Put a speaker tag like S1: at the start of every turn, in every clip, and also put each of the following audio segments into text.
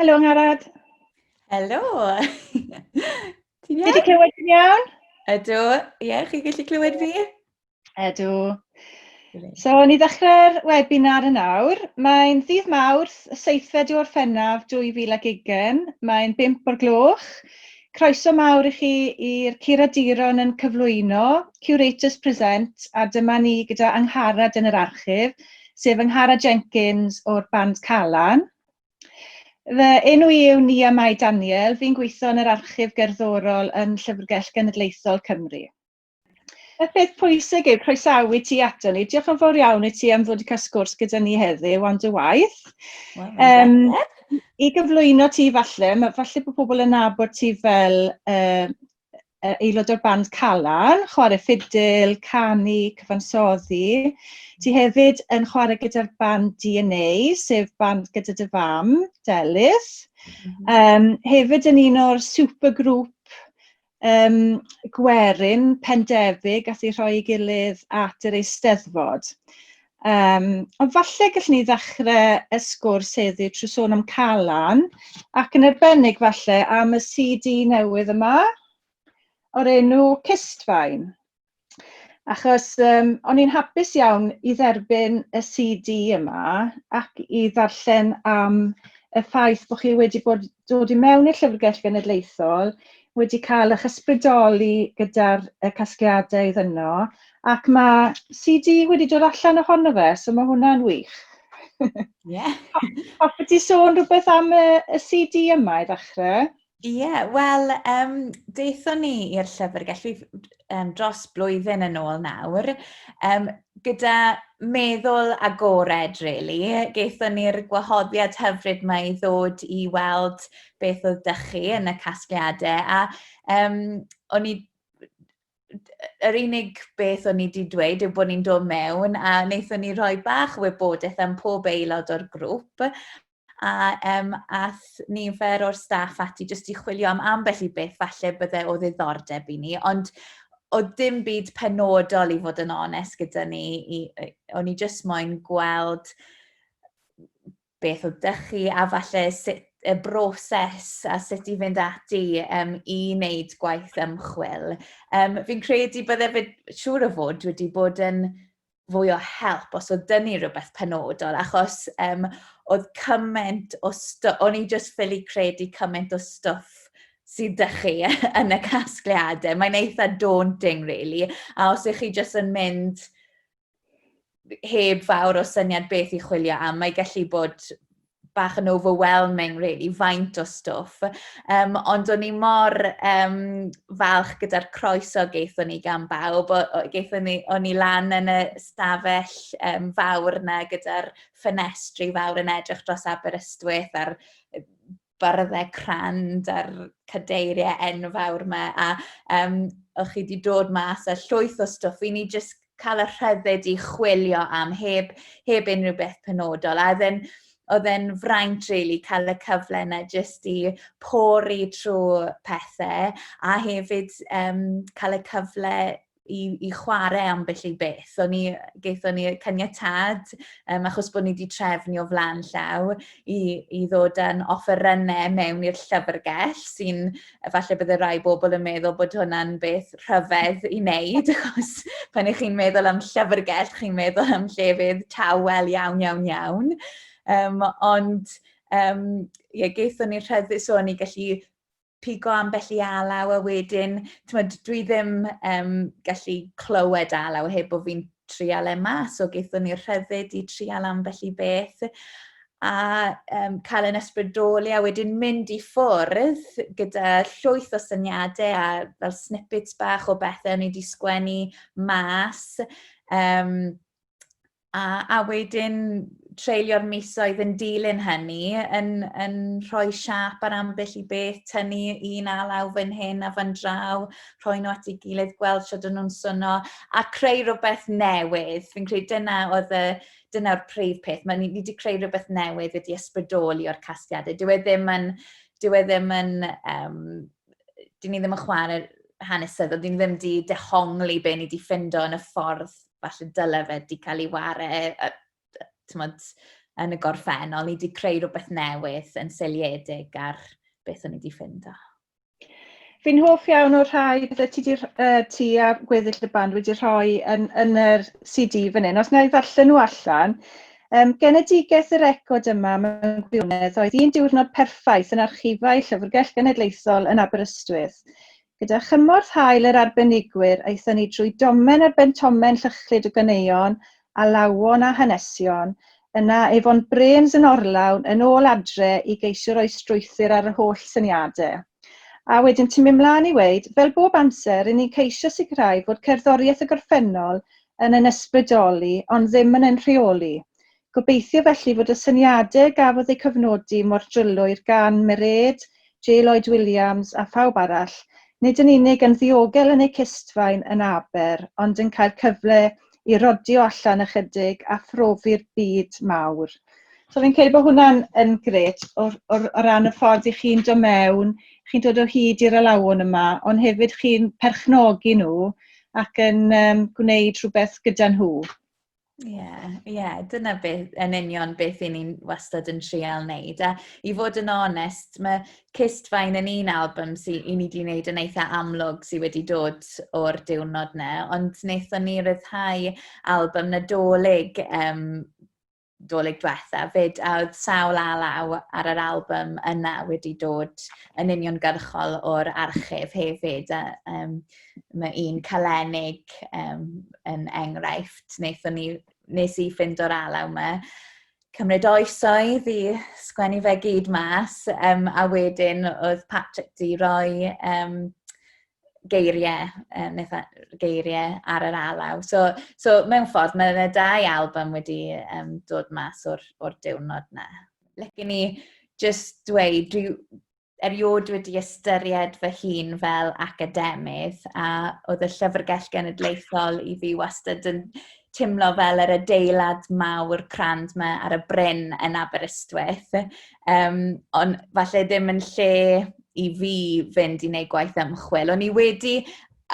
S1: Helo Angharad.
S2: Helo.
S1: Ti'n iawn? Ti wedi clywed ti'n iawn?
S2: Ydw, ie, yeah, chi'n gallu clywed fi?
S1: Ydw. So, ni ddechrau'r webinar yn awr. Mae'n ddydd Mawrth, y seithfed o Orffennaf 2020. Mae'n 5 o'r gloch. Croeso mawr i chi i'r Curaduron yn cyflwyno, Curators Present, a dyma ni gyda Angharad yn yr archif, sef Angharad Jenkins o'r band Calan. Fy enw i yw Nia Mai Daniel, fi'n gweithio yn yr Archif Gerddorol yn Llyfrgell Genedlaethol Cymru. Y peth pwysig yw croesawu ti ato ni. Diolch yn fawr iawn i ti am ddod i cael sgwrs gyda ni heddiw am dy waith.
S2: Well, um,
S1: I gyflwyno ti falle, mae falle bod pobl yn nabod ti fel uh, aelod o'r band Calan, chwarae ffidil, canu, cyfansoddi. Ti hefyd yn chwarae gyda'r band DNA, sef band gyda dy fam, Delyth. Mm -hmm. um, hefyd yn un o'r supergrŵp um, gwerin pendefig ath ei rhoi i gilydd at yr Eisteddfod. Um, ond falle gallwn ni ddechrau y sgwrs heddiw trwy sôn am Calan, ac yn arbennig falle am y CD newydd yma o'r enw Cistfaen. Achos yym o'n i'n hapus iawn i dderbyn y CD yma ac i ddarllen am y ffaith bod chi wedi bod dod i mewn i'r Llyfrgell Genedlaethol, wedi cael eich ysbrydoli gyda'r y casgliadau oedd yno, ac mae CD wedi dod allan ohono fe, so mae hwnna'n wych.
S2: Ie. Yeah.
S1: Hoffet ti sôn rhywbeth am y, y CD yma i ddechrau?
S2: Ie, yeah, wel, um, daethon ni i'r llyfrgell um, dros blwyddyn yn ôl nawr, um, gyda meddwl agored, really. Gaethon ni'r gwahoddiad hyfryd yma i ddod i weld beth oedd dych chi yn y casgliadau, a um, o'n i yr unig beth o'n i wedi dweud yw bod ni'n dod mewn a wnaethon ni rhoi bach o wybodaeth am pob aelod o'r grŵp a um, ath nifer o'r staff ati jyst i chwilio am ambell i beth falle bydde o ddiddordeb i ni, ond oedd dim byd penodol i fod yn onest gyda ni. I, o'n i jyst moyn gweld beth oedd dych chi a falle sut y broses a sut i fynd ati um, i wneud gwaith ymchwil. Um, fi'n credu bydde fe siŵr o fod wedi bod yn fwy o help os oedd dyn ni rhywbeth penodol, achos um, oedd cymaint o stwff, o'n i just ffili credu cymaint o stwff sydd dych chi yn y casgliadau. Mae'n eitha daunting, really. A os ych chi just yn mynd heb fawr o syniad beth i chwilio am, mae gallu bod bach yn overwhelming, really, faint o stwff. Um, ond o'n i mor um, falch gyda'r croeso geithon ni gan bawb. O, o, geithon ni, o'n i lan yn y stafell um, fawr yna gyda'r ffenestri fawr yn edrych dros Aberystwyth a'r byrddau crand a'r cadeiriau enfawr yma. A um, o'ch chi wedi dod mas â llwyth o stwff i ni jyst cael y rhyddid i chwilio am heb, heb unrhyw beth penodol. A oedd e'n oedd e'n fraint really cael y cyfle yna jyst i pori trwy pethau a hefyd um, cael y cyfle i, i chwarae ambell i beth. O'n i, gaethon ni caniatâd, um, achos bod ni wedi trefnu o flaen llaw i, i ddod yn offerynnau mewn i'r llyfrgell, sy'n falle bydde rai bobl yn meddwl bod hwnna'n beth rhyfedd i wneud, achos pan ych chi'n meddwl am llyfrgell, chi'n meddwl am llefydd tawel iawn, iawn, iawn. Um, ond um, ie, gaethon ni'r rhyddid, so o'n i gallu pigo ambell i alaw a wedyn, t'mod, dwi ddim um, gallu clywed alaw heb bod fi'n trial e mas, so gaethon ni'r rhyddid i trial ambell i beth a um, cael yn ysbrydoli a wedyn mynd i ffwrdd gyda llwyth o syniadau a fel snippets bach o bethau o'n i wedi sgwennu mas. Um, A, a wedyn treulio'r misoedd yn dilyn hynny yn, yn rhoi siâp ar ambell i beth, tynnu un alaw fan hyn a fan draw, rhoi nhw at ei gilydd, gweld sut o'n nhw'n swnio, a creu rhywbeth newydd. Fi'n credu dyna oedd y, dyna'r prif peth. Mae ni, ni wedi creu rhywbeth newydd wedi ysbrydoli o'r casgliadau. Dyw e ddim yn, dyw e ddim yn, um, dyn ni ddim yn chwarae hanesyddol, dyn ni ddim wedi dehongli be ni wedi ffindo yn y ffordd falle dyle fe 'di cael ei ware, t'mod, yn y gorffennol. Ni wedi creu rhywbeth newydd yn seiliedig ar beth o'n i wedi ffindo.
S1: Fi'n hoff iawn o'r rhai bydde ti, di, ti a gweddill y band wedi rhoi yn, yn yr CD fan hyn. Os na i ddarllen nhw allan, genedigaeth y record yma mewn gwirionedd oedd un diwrnod perffaith yn archifau Llyfrgell Genedlaethol yn Aberystwyth. Gyda chymorth hael yr arbenigwyr, aethon ni drwy domen ar ben tomen llychlyd o ganeuon, alawon a hanesion, yna efo'n brêns yn orlawn yn ôl adre i geisio rhoi strwythur ar yr holl syniadau. A wedyn ti'n mynd mlaen i weud, fel bob amser, ry'n ni'n ceisio sicrhau fod cerddoriaeth y gorffennol yn ein ysbrydoli, ond ddim yn ein rheoli. Gobeithio felly fod y syniadau gafodd eu cofnodi mor drylwyr gan Merêd, J Lloyd Williams a phawb arall, nid yn unig yn ddiogel yn eu cistfaen yn Aber, ond yn cael cyfle i rodio allan ychydig a phrofi'r byd mawr. So fi'n credu bod hwnna'n yn grêt o, o, o ran y ffordd i chi'n dod mewn, chi'n dod o hyd i'r alawon yma, ond hefyd chi'n perchnogi nhw ac yn um, gwneud rhywbeth gyda nhw.
S2: Ie, yeah, yeah, dyna beth, yn union beth i ni'n wastad yn trial wneud. A i fod yn onest, mae Cistfaen yn un album sy'n i ni wedi wneud yn eitha amlwg sydd wedi dod o'r diwrnod na, ond wnaethon ni ryddhau album Nadolig um, dolyg diwetha fyd, a oedd sawl alaw ar yr album yna wedi dod yn uniongyrchol o'r archif hefyd. A, um, mae un calenig um, yn enghraifft. Wnaethon ni, nes i ffindo'r alaw yma. Cymryd oesoedd i sgwennu fe gyd mas, um, a wedyn oedd Patrick di roi um, geiriau, um, geiriau ar yr alaw. So, so mewn ffordd, mae yna dau album wedi um, dod mas o'r, or diwrnod na. Licen ni just dweud, dwi erioed wedi ystyried fy hun fel academydd a oedd y Llyfrgell Genedlaethol i fi wastad yn teimlo fel yr adeilad mawr crand yma ar y bryn yn Aberystwyth. Um, ond falle ddim yn lle i fi fynd i wneud gwaith ymchwil. O'n i wedi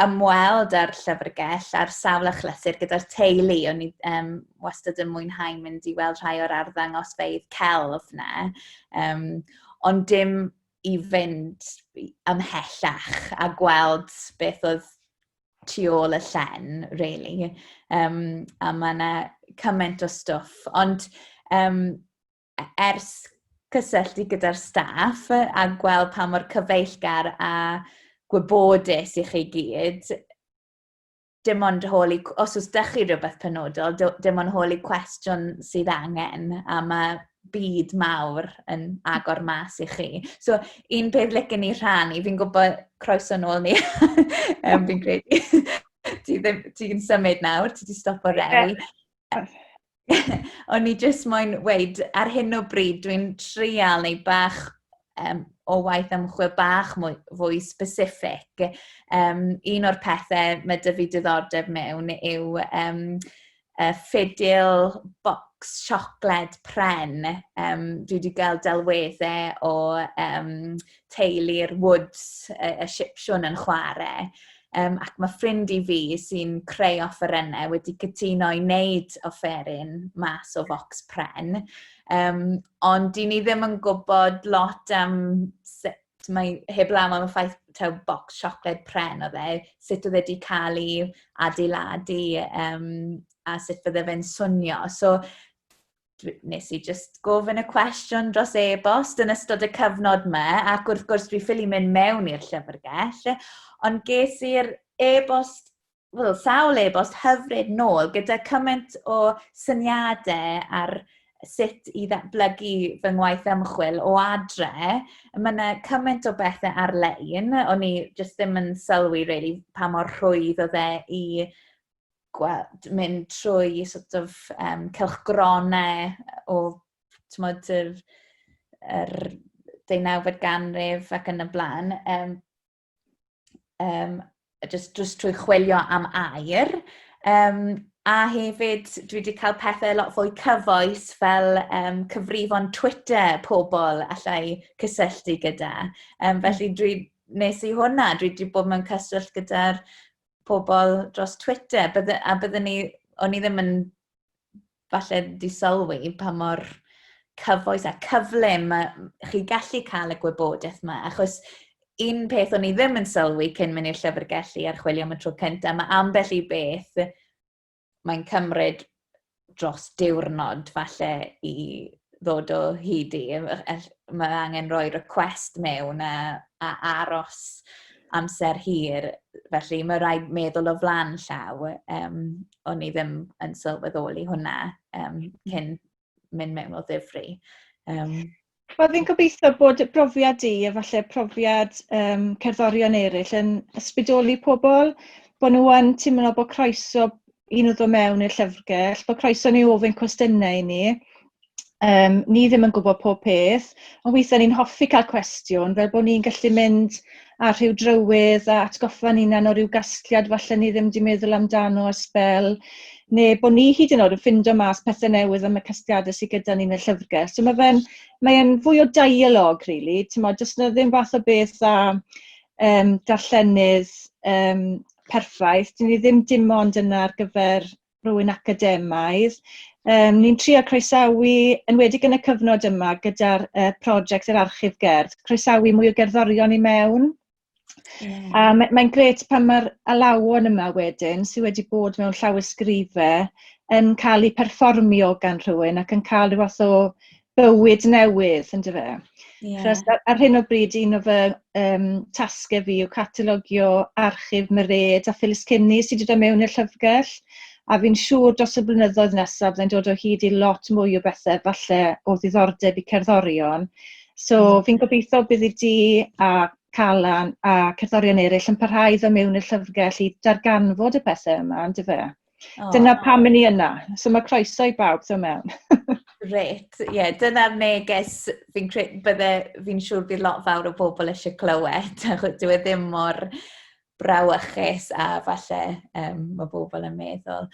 S2: ymweld â'r llyfrgell ar sawl achlysur gyda'r teulu. O'n i um, wastad yn mwynhau mynd i weld rhai o'r arddangosfeydd celf na. Um, ond dim i fynd ymhellach a gweld beth oedd tu ôl y llen, really. Um, a mae yna cymaint o stwff. Ond um, ers cysylltu gyda'r staff a gweld pa mor cyfeillgar a gwybodus i chi gyd, dim ond holi, os oes dych chi rhywbeth penodol, dim ond holi cwestiwn sydd angen, a mae byd mawr yn agor mas i chi. So, un peth licen ni rhannu, fi'n gwybod croeso nôl ni, um, fi'n credu. Ti'n ti symud nawr, ti wedi stopo rewi. O'n i jyst moyn weud, ar hyn o bryd dwi'n trial neu bach um, o waith ymchwil bach mwy, fwy specific. Um, un o'r pethau mae dy fi diddordeb mewn yw um, y ffidil bocs siocled pren. Um, dwi wedi cael delweddau o um, teulu'r Woods, y, y Sipsiwn yn chwarae. Um, ac mae ffrind i fi sy'n creu offerynnau wedi cytuno i wneud offeryn mas o focs pren. Um, ond dyn ni ddim yn gwybod lot am sut mae heblaw am y ffaith taw bocs siocled pren oedd e, sut oedd e wedi cael ei adeiladu um, a sut fydde fe'n swnio. So nes i just gofyn y cwestiwn dros e-bost yn ystod y cyfnod yma, ac wrth gwrs dwi ffili mynd mewn i'r llyfrgell, ond ges i'r e-bost, wel, sawl e-bost hyfryd nôl gyda cymaint o syniadau ar sut i ddatblygu fy ngwaith ymchwil o adre. Mae yna cymaint o bethau ar-lein, o'n i jyst ddim yn sylwi really, pa mor rhwydd oedd e i gweld, mynd trwy sort of um, cylchgronau o tmod, yr, yr deunawfed ganrif ac yn y blaen. Um, um, just, just trwy chwilio am air. Um, a hefyd, dwi wedi cael pethau lot fwy cyfoes fel um, cyfrifon Twitter pobl allai cysylltu gyda. Um, felly dwi, nes i hwnna, dwi wedi bod mewn cyswllt gyda'r pobl dros Twitter. Bydde, a byddwn ni, o'n i ddim yn falle di sylwi pa mor cyfoes a cyflym chi gallu cael y gwybodaeth yma, achos un peth o'n i ddim yn sylwi cyn mynd i'r llyfrgell i archwilio am y tro cyntaf, mae ambell i beth mae'n cymryd dros diwrnod falle i ddod o hyd i. Mae angen rhoi request mewn a, a aros amser hir, felly mae rhaid meddwl o flan llaw. Um, o'n i ddim yn sylweddoli hwnna um, cyn mynd mewn o ddifri. Um,
S1: Wel, fi'n gobeithio bod brofiad di a falle profiad um, cerddorion eraill yn ysbrydoli pobl, bod nhw yn teimlo bod croeso i nhw ddod mewn i'r llyfrgell, bod croeso ni ofyn cwestiynau i ni. Um, ni ddim yn gwybod pob peth, ond weithiau ni'n hoffi cael cwestiwn, fel bod ni'n gallu mynd ar rhyw drywydd a atgoffa'n hunan o ryw gasgliad falle ni ddim wedi meddwl amdano ers sbel, neu bod ni hyd yn oed yn ffindo mas pethau newydd am y casgliadau sydd gyda ni yn y llyfrgell. So mae fe'n mae e'n fwy o dialog, really. Timod, does 'na ddim fath o beth â um, darllenydd um, perffaith. Dyn ni ddim dim ond yna ar gyfer rhywun academaidd. Um, ni'n trio croesawu, enwedig yn y cyfnod yma gyda'r uh, prosiect yr archif gerdd, croesawu mwy o gerddorion i mewn. Yeah. A mae'n mae gret pan mae'r alawon yma wedyn, sydd wedi bod mewn llawysgrifau, yn cael eu perfformio gan rhywun ac yn cael rhyw fath o bywyd newydd, yn dyfe? Yeah. Achos ar, ar hyn o bryd, un o fy um, tasgau fi yw catalogio archif Myred a Phyllis Kinney sydd wedi dod mewn i'r llyfrgell. A fi'n siŵr dros y blynyddoedd nesaf byddai'n dod o hyd i lot mwy o bethau falle o ddiddordeb i cerddorion. So fi'n gobeithio bydd i di a Calan a cerddorion eraill yn parhau i ddod mewn i'r llyfrgell i darganfod y pethau yma, yn dyfe? Oh. Dyna pam ni yna. So mae croeso i bawb ddod mewn.
S2: Reit, ie, yeah, dyna'r neges fi'n bydde, fi'n siŵr bydd lot fawr o bobl eisiau clywed, achos dyw e ddim mor brawychus a falle um, mae bobl yn meddwl.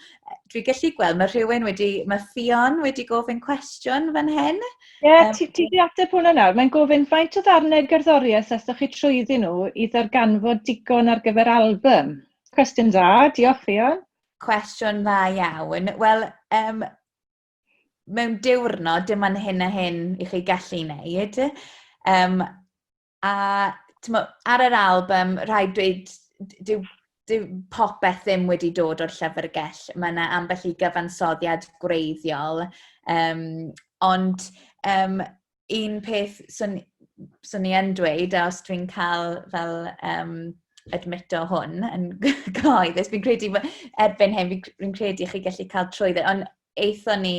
S2: Dwi gallu gweld, mae rhywun wedi, mae Ffion wedi gofyn cwestiwn fan hyn.
S1: Ie, yeah, um, ti, ti di ateb hwnna nawr. Mae'n gofyn faint o ddarnau gerddoriaeth aethoch chi trwyddyn nhw i ddarganfod digon ar gyfer album? Cwestiwn dda, diolch Ffion.
S2: Cwestiwn dda iawn. Wel, um, mewn diwrnod, dim ond hyn a hyn i chi gallu wneud. Um, a mo, ar yr album, rhaid dweud, dyw, dyw popeth ddim wedi dod o'r llyfrgell. Mae yna ambell i gyfansoddiad gwreiddiol. Um, ond um, un peth swn, swn i yn dweud, a os dwi'n cael fel um, admito hwn yn gyhoeddus, fi'n credu, erbyn hyn, fi'n fi credu chi gallu cael trwyddo, ond aethon ni,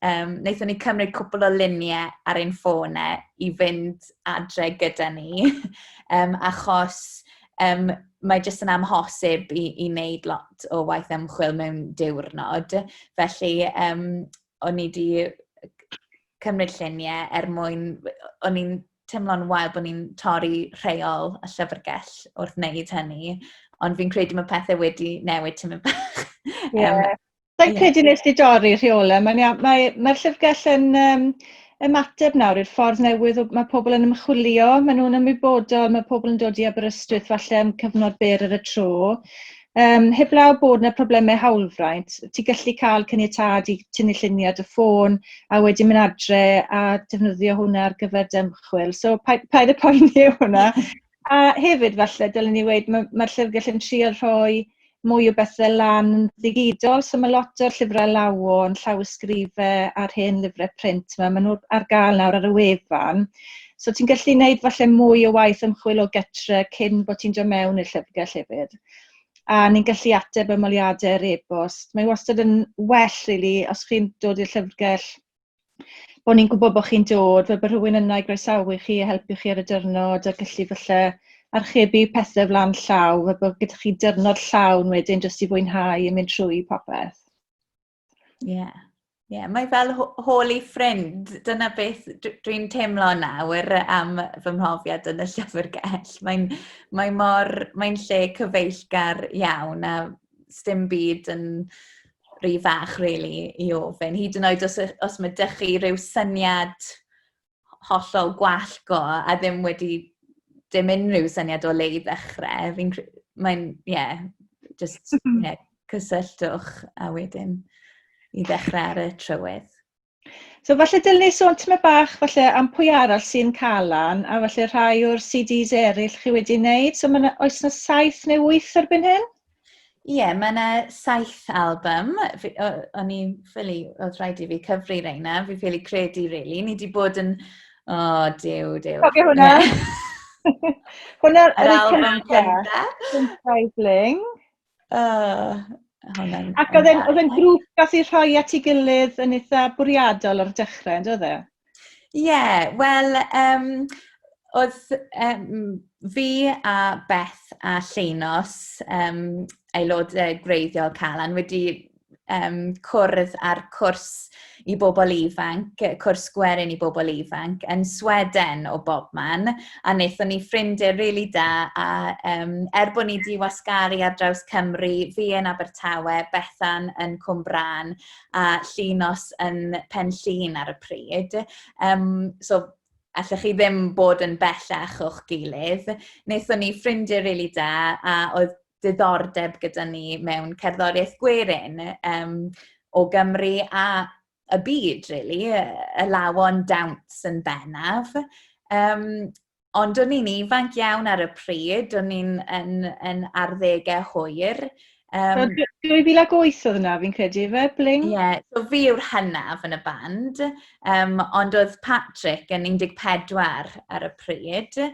S2: um, wnaethon ni cymryd cwpl o luniau ar ein ffonau i fynd adre gyda ni, um, achos um, mae jyst yn amhosib i, i wneud lot o waith ymchwil mewn diwrnod. Felly, um, o'n i wedi cymryd lluniau er mwyn... O'n i'n teimlo'n wael bod ni'n torri rheol y llyfrgell wrth wneud hynny, ond fi'n credu mae pethau wedi newid tymed bach.
S1: Yeah. Um, Sa'n yeah. credu nes di dorri rheolau. Mae'n mae, mae'r llyfrgell yn um, ymateb nawr i'r ffordd newydd o, mae pobl yn ymchwilio, maen nhw'n ymwybodol, mae pobl yn dod i Aberystwyth falle am cyfnod byr ar y tro. Um, heblaw bod yna problemau hawlfraint, ti gallu cael caniatâd i tynnu lluniau dy ffôn a wedyn mynd adre a defnyddio hwnna ar gyfer dy ymchwil. So paid, paid y poeni hwnna. A hefyd falle, dylen ni weud, mae'r ma llyfrgell yn trio rhoi mwy o bethau lan yn ddigidol, so mae lot o'r llyfrau lawon, llawysgrifau a'r hen lyfrau print yma, maen nhw ar gael nawr ar y wefan. So ti'n gallu gwneud falle mwy o waith ymchwil o gytre cyn bod ti'n dod mewn i'r llyfrgell hefyd. A ni'n gallu ateb ymholiadau ar e-bost. Mae wastad yn well, really, os chi'n dod i'r llyfrgell, bod ni'n gwybod bod chi'n dod, fel bod rhywun yna i groesawu chi a helpu chi ar y diwrnod a gallu falle archebu pethau flan llaw, fel bod gyda chi diwrnod llawn wedyn jyst i fwynhau a mynd trwy popeth.
S2: Ie. Yeah. Ie, yeah, mae fel holi ffrind. Dyna beth dwi'n teimlo nawr am fy mhrofiad yn y llyfrgell. Mae'n mae mor, mae'n lle cyfeillgar iawn a sdim byd yn rhy fach, really, i ofyn. Hyd yn oed os, os mae dych chi rhyw syniad hollol gwallgo a ddim wedi dim unrhyw syniad o le i ddechrau, fi'n mae'n, ie, yeah, just, yeah, cysylltwch a wedyn i ddechrau ar y trywydd.
S1: So falle dylen ni sôn tymed bach falle am pwy arall sy'n Calan a falle rhai o'r CDs eraill chi wedi wneud. So ma' oes 'na saith neu wyth erbyn hyn?
S2: Ie, yeah, mae yna saith album. O'n i ffili, oedd rhaid i fi cyfri reina, fi ffili credu, really. Ni wedi bod yn... O, oh, dew, dew.
S1: Cofio hwnna?
S2: Hwnna yr album cynta.
S1: Cynta i Bling. Hwnna'n... Ac oedd e'n grŵp gath ei rhoi at ei gilydd yn eitha bwriadol ar y dechrau, yn dod e?
S2: Ie, yeah, wel, oedd fi a Beth a Llinos, aelodau gwreiddiol Calan, wedi cwrdd ar cwrs i bobl ifanc, cwrs gwerin i bobl ifanc, yn Sweden o bobman, a wnaethon ni ffrindiau rili da, a er bod ni 'di wasgaru ar draws Cymru, fi yn Abertawe, Bethan yn Cwmbrân, a Llinos yn Pen Llŷn ar y pryd. So allech chi ddim bod yn bellach o'ch gilydd. Wnaethon ni ffrindiau rili da, a oedd diddordeb gyda ni mewn cerddoriaeth gwerin o Gymru a y byd, really, y lawon dawns yn bennaf. Ond o'n i'n ifanc iawn ar y pryd, o'n i'n yn, yn arddegau hwyr.
S1: 2008 oedd yna, fi'n credu, fe, Bling?
S2: Ie, yeah, so fi yw'r hynaf yn y band, ond oedd Patrick yn 14 ar y pryd.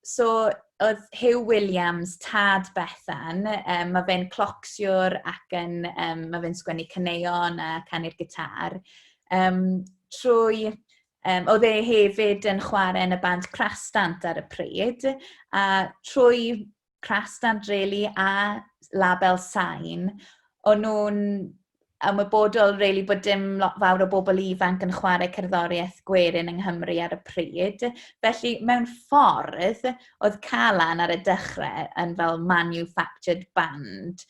S2: So oedd Huw Williams, tad Bethan, mae fe'n clocsiwr ac yn, mae fe'n sgwennu caneuon a canu'r gitar. Trwy, oedd e hefyd yn chwarae yn y band Crastant ar y pryd, a trwy Crastant, really, a label Sain, o'n nhw'n ymwybodol, really, bod dim lot fawr o bobl ifanc yn chwarae cerddoriaeth gwerin yng Nghymru ar y pryd. Felly, mewn ffordd, oedd Calan ar y dechrau yn fel manufactured band.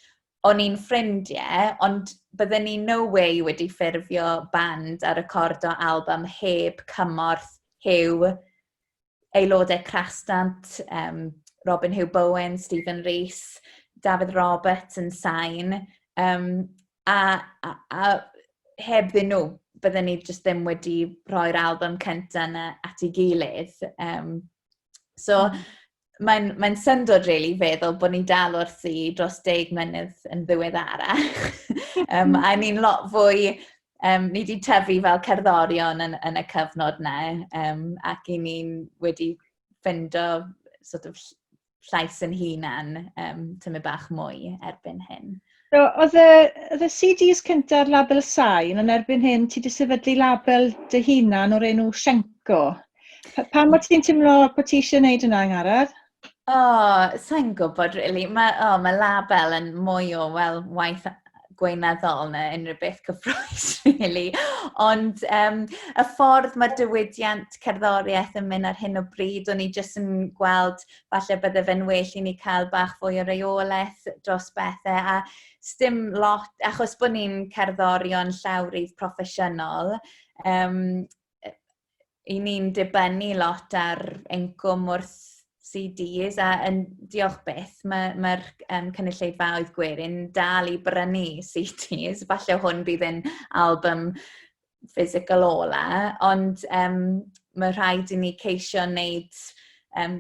S2: O'n i'n ffrindiau, ond bydden ni no way wedi ffurfio band a recordo album heb cymorth Huw, aelodau Crastant, Robin Huw Bowen, Stephen Rees, Dafydd Roberts yn Sain. A heb ddyn nhw, bydden ni jyst ddim wedi rhoi'r album cyntaf yna at ei gilydd. So, mae'n syndod, really, feddwl bod ni dal wrthi dros 10 mlynedd yn ddiweddarach. A ni'n lot fwy... Ni wedi tyfu fel cerddorion yn y cyfnod 'na, ac i ni'n wedi ffindo sort of llais yn hunan tymed bach mwy erbyn hyn.
S1: So, oedd y CDs cyntaf ar label Sain, ond erbyn hyn ti wedi sefydlu label dy hunan o'r enw Shenko. Pam bod ti'n teimlo bod ti eisiau gwneud yna, Angharad?
S2: O, oh, sa'n gwybod, really. Mae, oh, mae label yn mwy o, wel, waith gweinyddol na unrhyw beth cyffrous, really. Ond y ffordd mae diwydiant cerddoriaeth yn mynd ar hyn o bryd, o'n i jyst yn gweld falle bydde fe'n well i ni cael bach fwy o reolaeth dros bethau. A sdim lot, achos bod ni'n cerddorion llawrydd proffesiynol, i ni'n dibynnu lot ar incwm wrth CDs a yn diolch byth mae'r mae cynulleidfaoedd gwerin dal i brynu CDs. Falle hwn bydd yn album physical ola, ond mae rhaid i ni ceisio wneud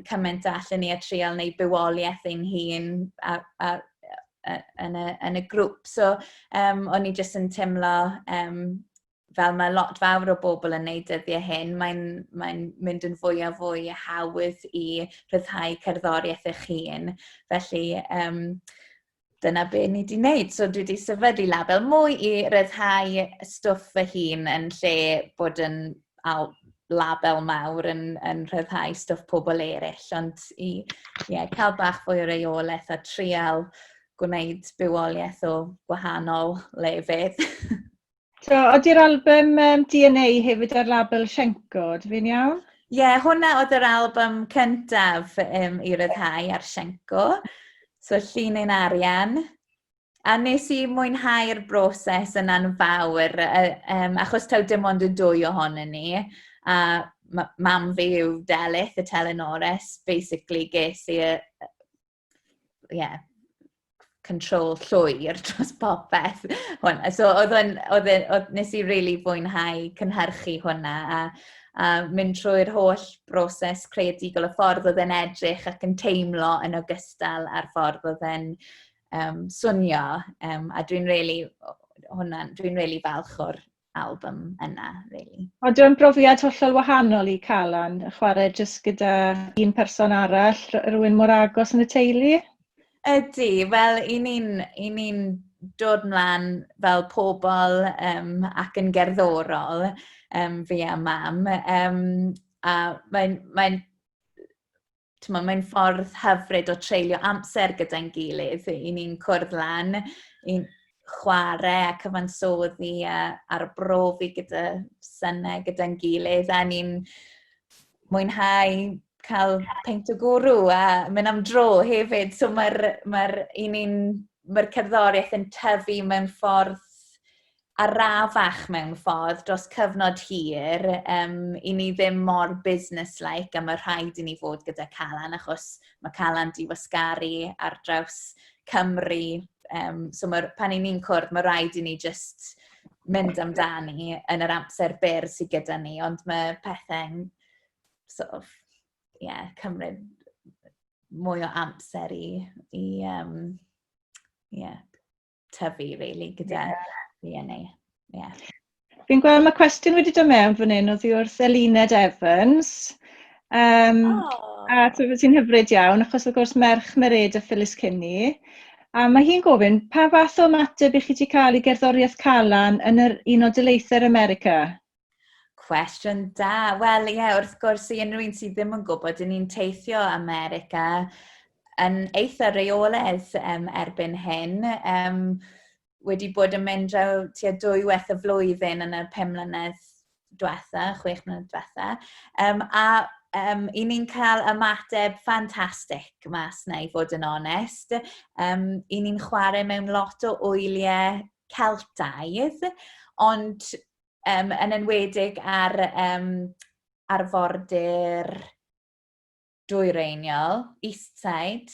S2: cymaint allan ni a trial wneud bywoliaeth ein hun a yn y grŵp. So o'n i jyst yn teimlo fel mae lot fawr o bobl yn neud dyddiau hyn, mae'n mynd yn fwy a fwy hawdd i rhyddhau cerddoriaeth eich hun. Felly, dyna be ni wedi wneud. So dwi wedi sefydlu label mwy i ryddhau stwff fy hun yn lle bod yn label mawr yn rhyddhau stwff pobl eraill. Ond i, yeah, cael bach fwy o reolaeth a trial gwneud bywoliaeth o gwahanol lefydd.
S1: So, ydy'r album DNA hefyd ar label Shenko, dw fi'n iawn?
S2: Ie, yeah, hwnna oedd yr album cyntaf i ryddhau ar Shenko. So, Llinyn Arian. A nes i mwynhau'r broses yna'n fawr, achos taw dim ond y dwy ohonon ni. A mam fi yw Delyth, y telynores. Basically, ges i, yeah, control llwyr dros popeth hwnna. So oedd o'n, oedd, e, oedd, nes i really fwynhau cynhyrchu hwnna a, a mynd trwy'r holl broses creadigol y ffordd oedd e'n edrych ac yn teimlo yn ogystal â'r ffordd oedd e'n um, swnio. Um, a dwi'n really, hwnna, dwi'n really falch o'r album yna, really.
S1: Ond dwi'n brofiad hollol wahanol i Calan, chwarae jyst gyda un person arall, rhywun mor agos yn y teulu?
S2: Ydy, wel, i ni'n ni dod mlaen fel pobl um, ac yn gerddorol, um, fi a mam, um, a mae'n mae t'mod, mae'n ffordd hyfryd o treulio amser gyda'n gilydd. I ni'n cwrdd lan, i'n chwarae a cyfansoddi a arbrofi gyda synau gyda'n gilydd, a ni'n mwynhau cael peint o gwrw a mynd am dro hefyd. So mae'r mae i ni'n mae'r cerddoriaeth yn tyfu mewn ffordd arafach mewn ffordd dros cyfnod hir. Um, I ni ddim mor business-like a mae rhaid i ni fod gyda Calan achos mae Calan di wasgaru ar draws Cymru. Um, so mae, pan i ni'n cwrdd, mae rhaid i ni just mynd amdani yn yr amser byr sydd gyda ni, ond mae pethau'n sort of, yeah, cymryd mwy o amser i, i um, yeah, tyfu, really, gyda yeah. DNA. Yeah.
S1: Fi'n gweld mae cwestiwn wedi dod mewn fan hyn oddi wrth Eluned Evans. Um, oh. A ti'n hyfryd iawn, achos wrth gwrs merch Mered a Phyllis Kinney. A mae hi'n gofyn, pa fath o ymateb i chi wedi cael i gerddoriaeth Calan yn yr un o daleithiau'r America?
S2: Cwestiwn da. Wel, ie, yeah, wrth gwrs, i unrhyw un sydd ddim yn gwybod, dyn ni'n teithio America yn eitha reolaidd um, erbyn hyn. Um, wedi bod yn mynd draw tua dwywaith y flwyddyn yn y pum mlynedd diwetha, chwech mlynedd diwetha. Um, a um, i ni'n cael ymateb ffantastig mas na i fod yn onest. Um, I ni'n chwarae mewn lot o wyliau Celtaidd, ond um, yn enwedig ar um, arfordir dwyreiniol, East Side.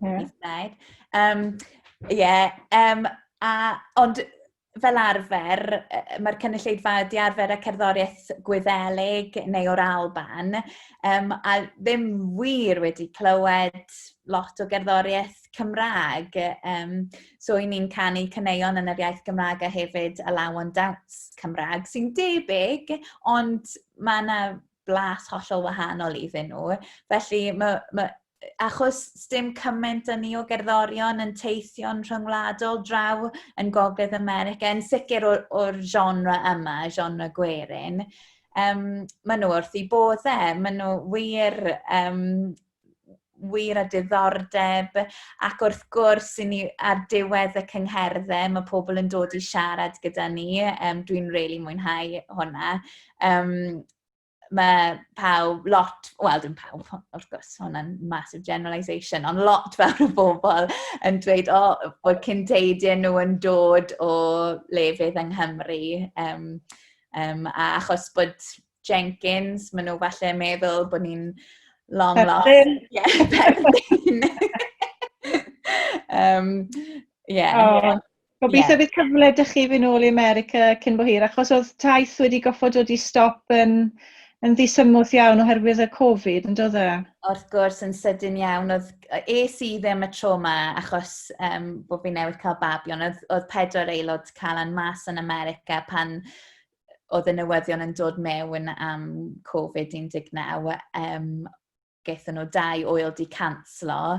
S2: Yeah. East Side. Um, yeah, um, a, ond fel arfer, mae'r cynulleidfa di arfer â cerddoriaeth Gwyddelig neu o'r Alban, um, a ddim wir wedi clywed lot o gerddoriaeth Cymraeg. Um, so, i ni'n canu caneuon yn yr iaith Gymraeg a hefyd alawon dawns Cymraeg, sy'n debyg, ond mae yna blas hollol wahanol iddyn nhw. Felly, mae, mae, achos dim cymaint â ni o gerddorion yn teithio'n rhyngwladol draw yn Gogledd America, yn sicr o'r, or genre yma, genre gwerin, um, maen nhw wrth i boddau, maen nhw wir um, wir a diddordeb ac wrth gwrs i ni ar diwedd y cyngherddau mae pobl yn dod i siarad gyda ni. Um, dwi'n really mwynhau hwnna. Um, mae pawb, lot, wel dim pawb, wrth gwrs, hwnna'n massive generalisation, ond lot fawr o bobl yn dweud o, oh, bod cynteidiau nhw yn dod o lefydd yng Nghymru. Um, um, a achos bod Jenkins, maen nhw falle yn meddwl bod ni'n long lost.
S1: Perthyn.
S2: Yeah, perthyn. um, yeah.
S1: Oh. Gobeithio yeah. bydd cyfle dych chi fynd nôl i America cyn bo hir, achos oedd taith wedi goffod dod i stop yn, yn ddisymwth iawn oherwydd y Covid, yn dod e?
S2: Wrth gwrs, yn sydyn iawn. Oedd, es i ddim y tro ma, achos um, bod fi newydd cael babi, ond oedd, oedd pedwar aelod Calan mas yn America pan oedd y newyddion yn dod mewn am Covid-19, um, gaethon nhw dau oel di canslo,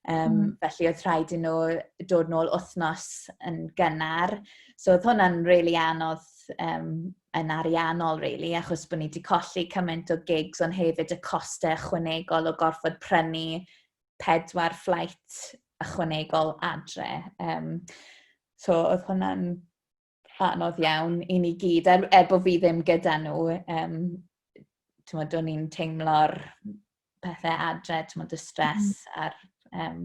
S2: um, mm. felly oedd rhaid i nhw dod nôl wythnos yn gynnar. So oedd hwnna'n really anodd um, yn ariannol, really, achos bod ni wedi colli cymaint o gigs, ond hefyd y costau ychwanegol o gorfod prynu pedwar flight ychwanegol adre. Um, so oedd hwnna'n anodd iawn i ni gyd, er, er bod fi ddim gyda nhw, um, t'mod, o'n i'n teimlo'r pethau adre, t'mod, y stress mm. a'r um,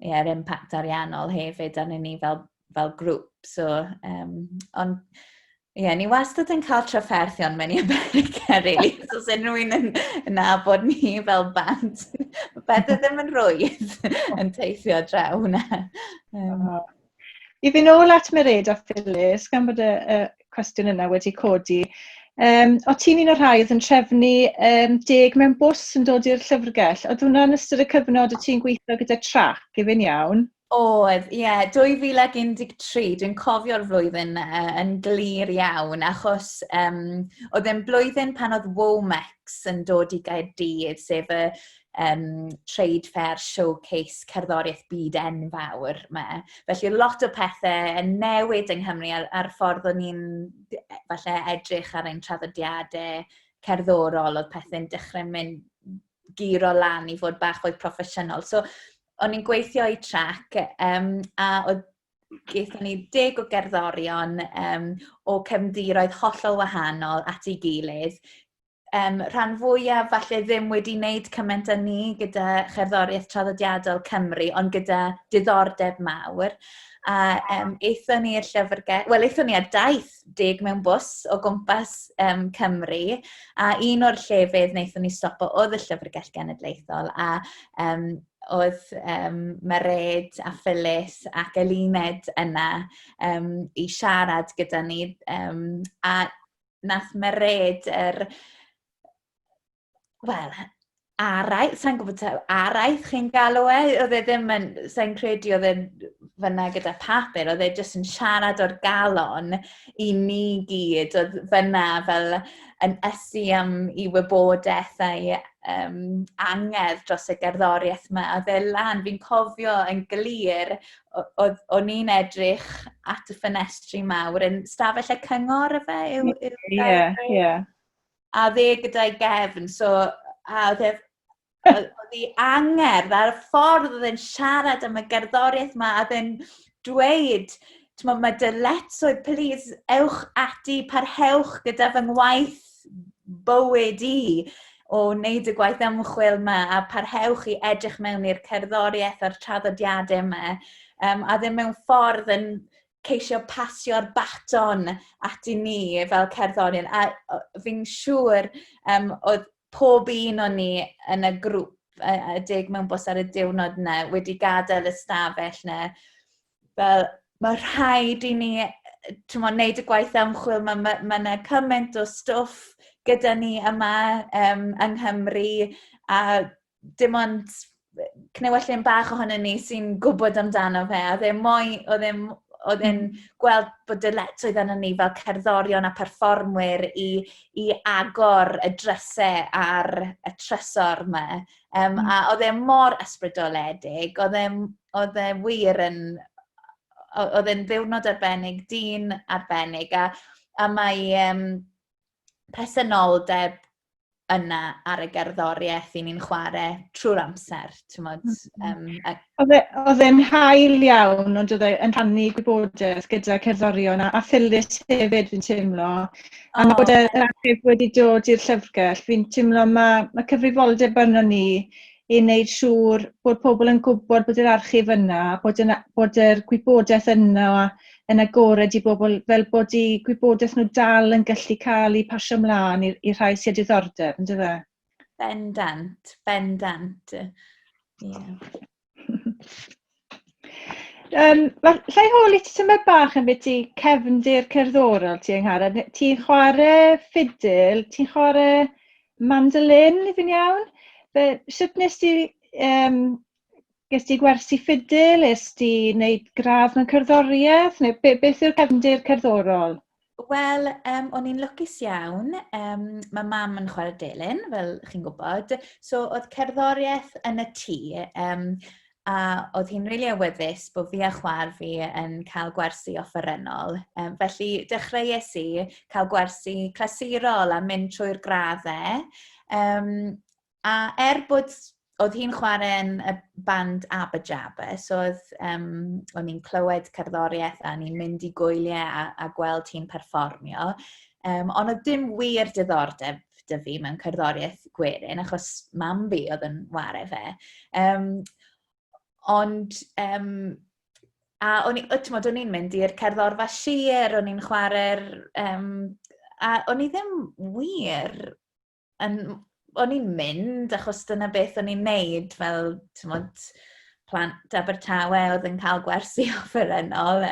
S2: yeah, yr impact ariannol hefyd arnyn ni fel, fel grŵp. So, um, ond, Ie, yeah, ni wastad yn cael trafferthion mewn i America, really. So, os unrhyw un yn, yn nabod ni fel band, mae pethau ddim yn rwydd yn teithio draw hwnna.
S1: I fynd ôl at Mered a Phyllis, gan bod y, y cwestiwn yna wedi codi, um, o ti'n un o'r rhai oedd yn trefnu um, deg mewn bws yn dod i'r llyfrgell. Oedd hwnna'n ystod y cyfnod o ti'n gweithio gyda trac, i fynd iawn?
S2: Oedd, ie, yeah, 2013, dwi'n cofio'r flwyddyn yn glir iawn, achos um, oedd e'n blwyddyn pan oedd Womex yn dod i Gaerdydd, sef y um, Trade Fair Showcase cerddoriaeth byd enfawr 'ma. Felly lot o pethau yn newid yng Nghymru a'r, ar ffordd o'n ni'n falle edrych ar ein traddodiadau cerddorol, oedd pethau'n dechrau mynd guro lan i fod bach fwy proffesiynol. So, o'n i'n gweithio i trac um, a oedd gaethon ni deg o gerddorion um, o cefndiroedd hollol wahanol at ei gilydd. Um, rhan fwyaf falle ddim wedi wneud cymaint â ni gyda cherddoriaeth traddodiadol Cymru, ond gyda diddordeb mawr. A um, aethon ni i'r llyfrgell, wel, aethon ni ar daith deg mewn bws o gwmpas um, Cymru, a un o'r llefydd wnaethon ni stopo oedd y Llyfrgell Genedlaethol, a um, oedd um, Mered a Phyllis ac Eluned yna um, i siarad gyda ni, um, a nath Mered yr wel, araith, sa'n gwybod taw araith chi'n galw e, oedd e ddim yn, sa'n credu oedd e'n fyna gyda papur, oedd e jyst yn siarad o'r galon i ni gyd, oedd fyna fel yn ysu am i wybodaeth a'i um, angerdd dros y gerddoriaeth yma. Oedd e lan, fi'n cofio yn glir, oedd o'n i'n edrych at y ffenestri mawr yn stafell y cyngor efe?
S1: Ie, ie.
S2: A dde gyda'i gefn, so a oedd e, oedd ei angerdd a'r ffordd oedd e'n siarad am y gerddoriaeth yma, a oedd e'n dweud, t'mod, mae dyletswydd, please, ewch ati, parhewch gyda fy ngwaith bywyd i o wneud y gwaith ymchwil yma a parhewch i edrych mewn i'r cerddoriaeth a'r traddodiadau yma. Um, a ddim mewn ffordd yn ceisio pasio'r baton at i ni fel cerddorion. A fi'n siŵr um, oedd pob un o'n ni yn y grŵp y, y deg mewn bws ar y diwrnod yna wedi gadael y stafell yna. Fel, mae rhaid i ni mo, wneud y gwaith ymchwil, mae ma, ma yna cymaint o stwff gyda ni yma um, yng Nghymru, a dim ond cnewyllyn bach ohono ni sy'n gwybod amdano fe. Oedd e mwy, oedd e'n oedd e'n hmm. gweld bod dyletswydd arno ni fel cerddorion a perfformwyr i, i agor y drysau ar y trysor yma. Um, mm. A oedd e mor ysbrydoledig, oedd e, oedd e wir yn... Oedd e'n ddiwrnod arbennig, dyn arbennig, a, a mae um, presenoldeb yna ar y gerddoriaeth i ni'n chwarae trwy'r amser, ti'n
S1: modd. Um, a... Oedd e, oedd e'n hael iawn, ond oedd e'n rhannu gwybodaeth gyda cerddorion a, a Phyllis hefyd, fi'n teimlo. A oh. bod yr archif wedi dod i'r llyfrgell, fi'n teimlo mae, mae cyfrifoldeb arno ni i wneud siŵr bod pobl yn gwybod bod yr archif yna, bod, yna, bod yr gwybodaeth yna yn agored i bobl, fel bod eu gwybodaeth nhw dal yn gallu cael ei pasio ymlaen i'r i rhai sydd â diddordeb, yn dyfe?
S2: Bendant, bendant. Yeah.
S1: Um, Llai holi ti tymed bach yn beth i cefndir cerddorol ti Angharad. Ti'n chwarae ffidil, ti'n chwarae mandolin, i fi'n iawn? Fe, sut nes ti, um, ges ti gwersi ffidil, es ti wneud gradd mewn cerddoriaeth, neu be, beth yw'r cefndir cerddorol?
S2: Wel, um, o'n i'n lwcus iawn. Um, mae mam yn chwarae delyn, fel chi'n gwybod. So, oedd cerddoriaeth yn y tŷ, um, a oedd hi'n rili really awyddus bod fi a chwaer fi yn cael gwersi offerynnol. Um, felly, dechreuais i cael gwersi clasurol a mynd trwy'r graddau. Um, a er bod oedd hi'n chwarae yn y band Abba Jabba, so oedd, um, o'n i'n clywed cerddoriaeth a o'n i'n mynd i gwyliau a, a gweld hi'n perfformio. Um, ond oedd dim wir diddordeb dy fi mewn cerddoriaeth gwerin, achos mam fi oedd yn ware fe. Um, ond um, A o'n i, t'mod, o'n i'n mynd i'r cerddorfa sir, o'n i'n chwarae'r... a o'n i ddim wir yn... O'n i'n mynd achos dyna beth o'n i'n neud fel, t'mod, plant Abertawe oedd yn cael gwersi offerynnol.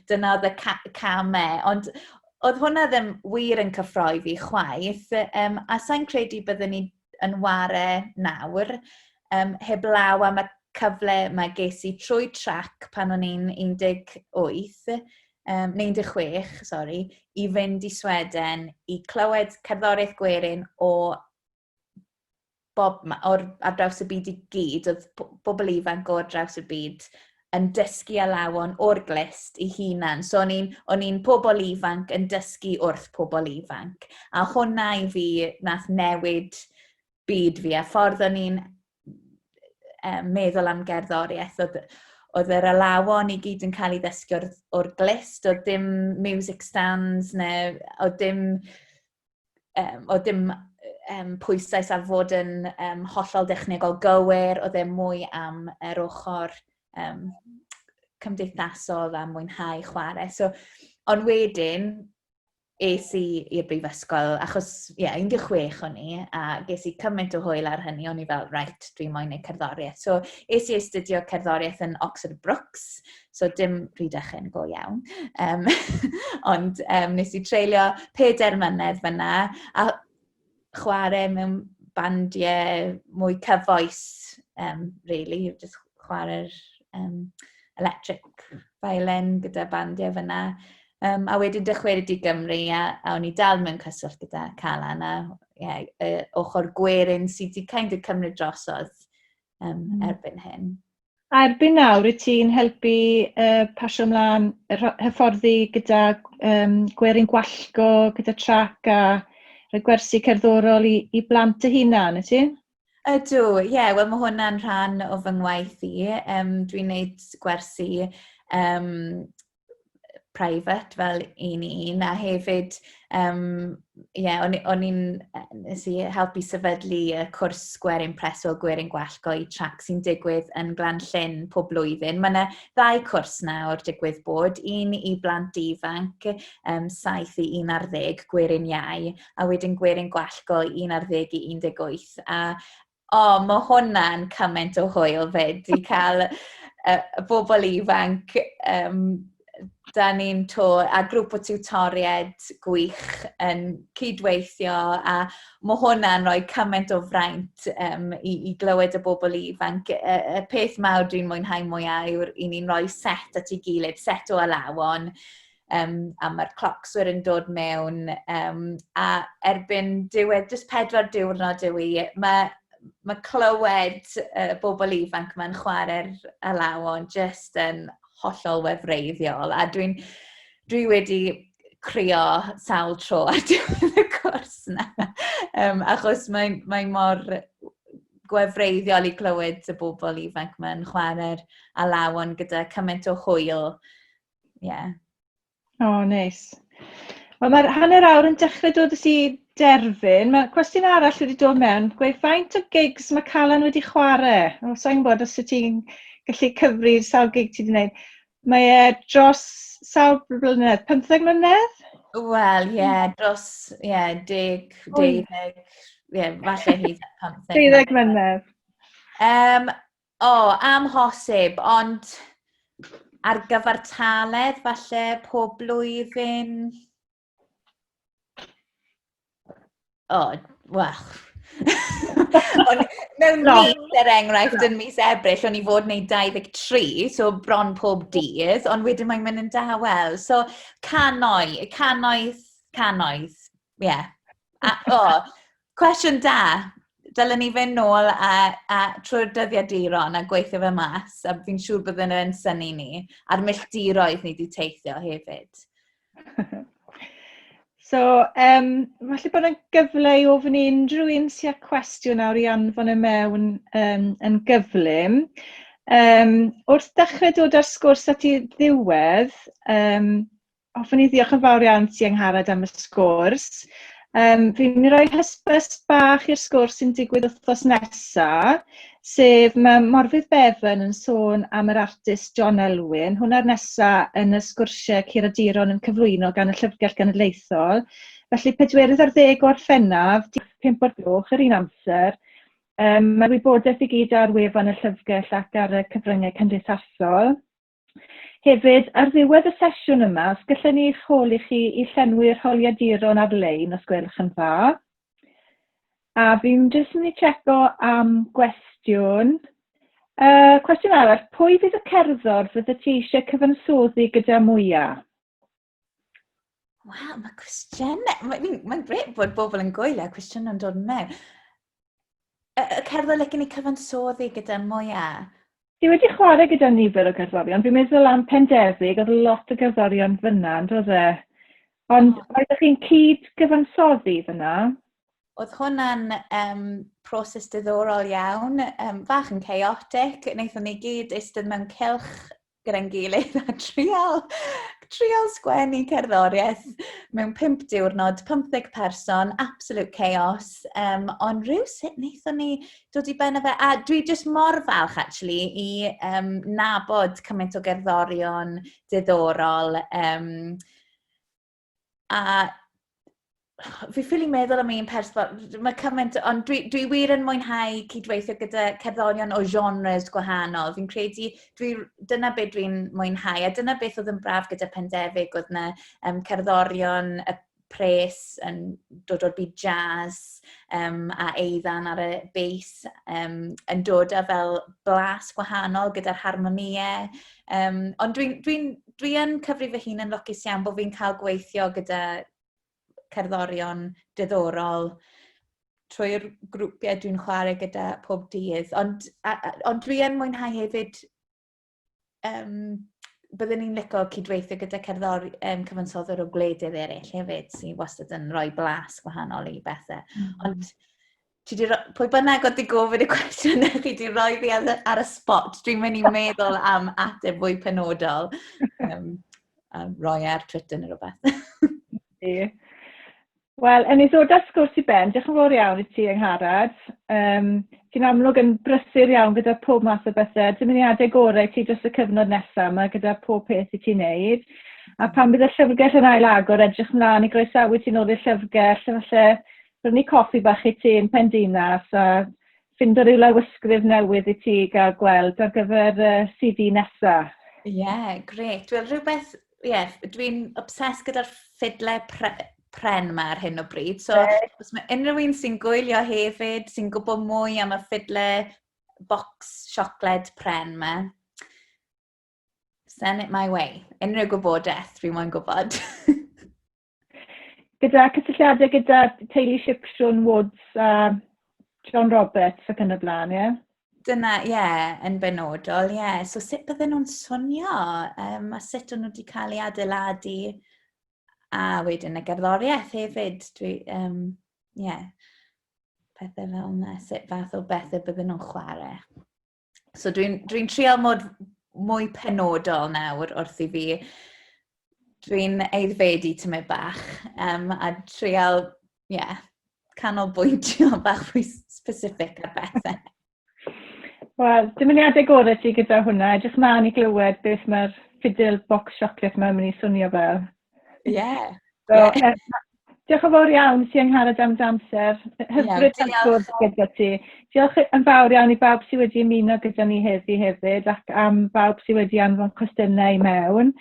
S2: Dyna oedd y camau. Ond oedd hwnna ddim wir yn cyffroi fi chwaith. A sa i'n credu byddwn ni yn ware nawr, heblaw am y cyfle mae ges i trwy trac pan o'n i'n 18, neu 16, sori, i fynd i Sweden i clywed cerddoriaeth gwerin o bob, o'r, ar draws y byd i gyd, oedd bobl ifanc o draws y byd yn dysgu alawon o'r glust i hunan. So o'n i'n pobl ifanc yn dysgu wrth pobl ifanc. A hwnna i fi nath newid byd fi, a ffordd o'n i'n meddwl am gerddoriaeth. Oedd yr alawon i gyd yn cael ei ddysgu o'r glust, oedd dim music stands, neu oedd dim pwyslais ar fod yn hollol dechnegol gywir, oedd e mwy am yr ochr cymdeithasol a mwynhau chwarae. So, ond wedyn, es i i'r brifysgol, achos, ie, yeah, 16 o'n i, a ges i cymaint o hwyl ar hynny, o'n i fel, right, dwi moyn neud cerddoriaeth. So, es i astudio cerddoriaeth yn Oxford Brookes, so dim Rhydychen go iawn. Ond nes i treulio 4 mlynedd fyna, a chwarae mewn bandiau mwy cyfoes, really, just chwarae'r electric violin gyda bandiau fyna. A wedyn dychwelyd i Gymru, a o'n i dal mewn cyswllt gyda Calan, a yeah, ochr gwerin sydd wedi kind of cymryd drosodd erbyn hyn.
S1: A erbyn nawr, wyt ti'n helpu pasio ymlaen hyfforddi gyda gwerin gwallgo, gyda trac a rhoi gwersi cerddorol i blant dy hunan, wyt ti?
S2: Ydw, ie, yeah, wel mae hwnna'n rhan o fy ngwaith i. Dwi'n neud gwersi private fel un i un, a hefyd yeah, o'n i'n nes i helpu sefydlu y cwrs Gwerin Preswyl, Gwerin Gwallgo i trac sy'n digwydd yn Glan-llyn pob blwyddyn. Mae yna ddau cwrs nawr digwydd bod, un i blant ifanc, 7 i 11, Gwerin Iau, a wedyn Gwerin Gwallgo 11 i 18. A o, mae hwnna'n cymaint o hwyl fyd i cael y bobl ifanc da ni'n to, a grŵp o tiwtoriaid gwych yn cydweithio, a mae hwnna'n rhoi cymaint o fraint i glywed y bobl ifanc. Y peth mawr dwi'n mwynhau mwyaf yw'r i ni'n rhoi set at ei gilydd, set o alawon, a mae'r clocswyr yn dod mewn, a erbyn diwedd, jyst 4 diwrnod yw i, mae clywed bobl ifanc ma'n chwarae'r alawon jyst yn hollol wefreiddiol, a dwi wedi crio sawl tro ar diwedd y cwrs na, achos mae mor gwefreiddiol i glywed y bobl ifanc ma'n chwarae'r alawon gyda cymaint o hwyl. Yeah.
S1: O, neis. Wel, mae'r hanner awr yn dechrau dod i derfyn. Mae cwestiwn arall wedi dod mewn. Gweud, faint o gigs mae Calan wedi chwarae? O, sa i'n gwybod os wyt ti'n gallu cyfri sawl gig ti wedi gwneud. Mae e dros sawl blynedd? 15 mlynedd?
S2: Wel, ie, yeah, dros, ie, yeah, deg, deuddeg, ie, yeah, falle hyd at 15.
S1: 12 mlynedd.
S2: O, amhosib, ond ar gyfartaledd falle pob blwyddyn. O, wel. Mewn mis, er enghraifft, yn mis Ebrill, o'n i fod wneud 23, so bron pob dydd, ond wedyn mae'n mynd yn dawel. So, cannoedd, cannoedd, cannoedd, ie. Yeah. O, cwestiwn da. Dylen ni fynd nôl a trwy'r dyddiaduron a gweithio fe mas, a fi'n siŵr byddwn yn synnu ni, a'r milltiroedd ni wedi teithio hefyd.
S1: So, falle bod yna gyfle i ofyn i unrhyw un sydd â cwestiwn nawr i anfon e mewn yn gyflym. Wrth dechrau dod â'r sgwrs at ei ddiwedd, hoffwn i ddiolch yn fawr iawn ti, Angharad, am y sgwrs. Fi'n mynd i roi hysbys bach i'r sgwrs sy'n digwydd wythnos nesa, sef mae Morfydd Bevan yn sôn am yr artist John Elwyn. Hwnna'r nesa yn y sgwrsiau curaduron yn cyflwyno gan y Llyfrgell Genedlaethol. Felly pedwerydd ar ddeg o Orffennaf, 5 o'r gloch, yr un amser. Mae'r wybodaeth i gyd ar wefan y llyfrgell ac ar y cyfryngau cymdeithasol. Hefyd, ar ddiwedd y sesiwn yma, os gallen ni eich holi chi i llenwi'r holiaduron ar-lein, os gwelwch yn dda. A fi'n jyst mynd i checo am gwestiwn. Cwestiwn arall, pwy fydd y cerddor fydde ti eisiau cyfansoddi gyda mwyaf?
S2: Wel, mae cwestiynau... Mae'n mae grêt bod bobl yn gwylio a cwestiynau'n dod mewn. Y, y cerddor licen i cyfansoddi gyda mwyaf?
S1: Ti wedi chwarae gyda nifer o gerddorion. Fi'n meddwl am Pendefig, oedd lot o gerddorion fyna, yn doedd e? Ond oh. oeddech chi'n cyd gyfansoddi fyna?
S2: Oedd hwnna'n proses diddorol iawn, fach yn chaotic. Wnaethon ni gyd eistedd mewn cylch gyda'n gilydd a trial sgwennu cerddoriaeth mewn 5 diwrnod, 50 person, absolute chaos. Ond rhyw sut wnaethon ni dod i ben â fe. A dwi jyst mor falch, actually, i nabod cymaint o gerddorion diddorol. A fi ffili meddwl am un person, mae cymaint, ond dwi wir yn mwynhau cydweithio gyda cerddorion o genres gwahanol. Fi'n credu, dyna beth dwi'n mwynhau, a dyna beth oedd yn braf gyda Pendefig, oedd 'na cerddorion y pres yn dod o'r byd jazz, a Eiddan ar y bass, yn dod â fel blas gwahanol gyda'r harmonïau. Ond dwi yn cyfri fy hun yn lwcus iawn bod fi'n cael gweithio gyda cerddorion diddorol trwy'r grwpiau dwi'n chwarae gyda pob dydd. Ond dwi yn mwynhau hefyd, byddwn ni'n licio cydweithio gyda cyfansoddwr o gwledydd eraill hefyd, sy'n wastad yn rhoi blas gwahanol i bethau. Ond ti 'di pwy bynnag oedd 'di gofyn y cwestiwn, chi 'di rhoi fi ar y spot. Dwi'n mynd i meddwl am ateb fwy penodol. A roi ar Twitter neu rhywbeth.
S1: Ie. Wel, yn ei ddod â'r sgwrs i ben, diolch yn fawr iawn i ti, Angharad. Ti'n amlwg yn brysur iawn gyda pob math o bethau. Dymuniadau gorau i ti dros y cyfnod nesaf yma gyda pob peth i ti'n neud. A pan bydd y llyfrgell yn ail agor, edrych mlaen i groesawu ti'n ôl i'r llyfrgell, falle brynu coffi bach i ti yn Pendinas a ffindo ryw lawysgrif newydd i ti gael gweld ar gyfer CD nesa.
S2: Ie, yeah, grêt. Wel, rhywbeth, ie, yeah, dwi'n obsessed gyda'r ffidle pren yma ar hyn o bryd. So, os mae unrhyw un sy'n gwylio hefyd, sy'n gwybod mwy am y ffidle box siocled pren yma, send it my way. Unrhyw gwybodaeth, dwi moyn gwybod.
S1: Gyda cysylltiadau gyda teulu Sipsiwn, Woods a John Roberts ac yn y blaen, ie? Yeah?
S2: Dyna, ie, yeah, yn benodol, ie. Yeah. So sut bydden nhw'n swnio? A sut o'n nhw wedi cael ei adeiladu? A wedyn y gerddoriaeth hefyd. Dwi, yeah, pethau fel yna, sut fath o bethau bydden nhw'n chwarae. So dwi'n trial mod mwy penodol nawr wrth i fi. Dwi'n aeddfedu tymed bach a trial, yeah, canolbwyntio bach fwy specific ar bethau.
S1: Wel, dymuniadau gorau ti gyda hwnna. Edrych mlaen i glywed beth mae'r fiddle box chocolate mae'n mynd i swnio fel.
S2: Ie. Yeah.
S1: So, yeah. Diolch yn fawr iawn ti Angharad am dy amser. Hyfryd cael sgwrs gyda ti. Diolch yn fawr iawn i bawb sydd wedi ymuno gyda ni heddi hefyd ac am bawb sydd wedi anfon cwestiynau i mewn.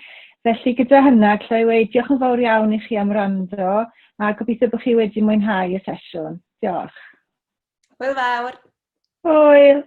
S1: Felly gyda hynna, alla i weud diolch yn fawr iawn i chi am wrando a gobeithio bod chi wedi mwynhau y sesiwn. Diolch.
S2: Hwyl fawr.
S1: Hwyl.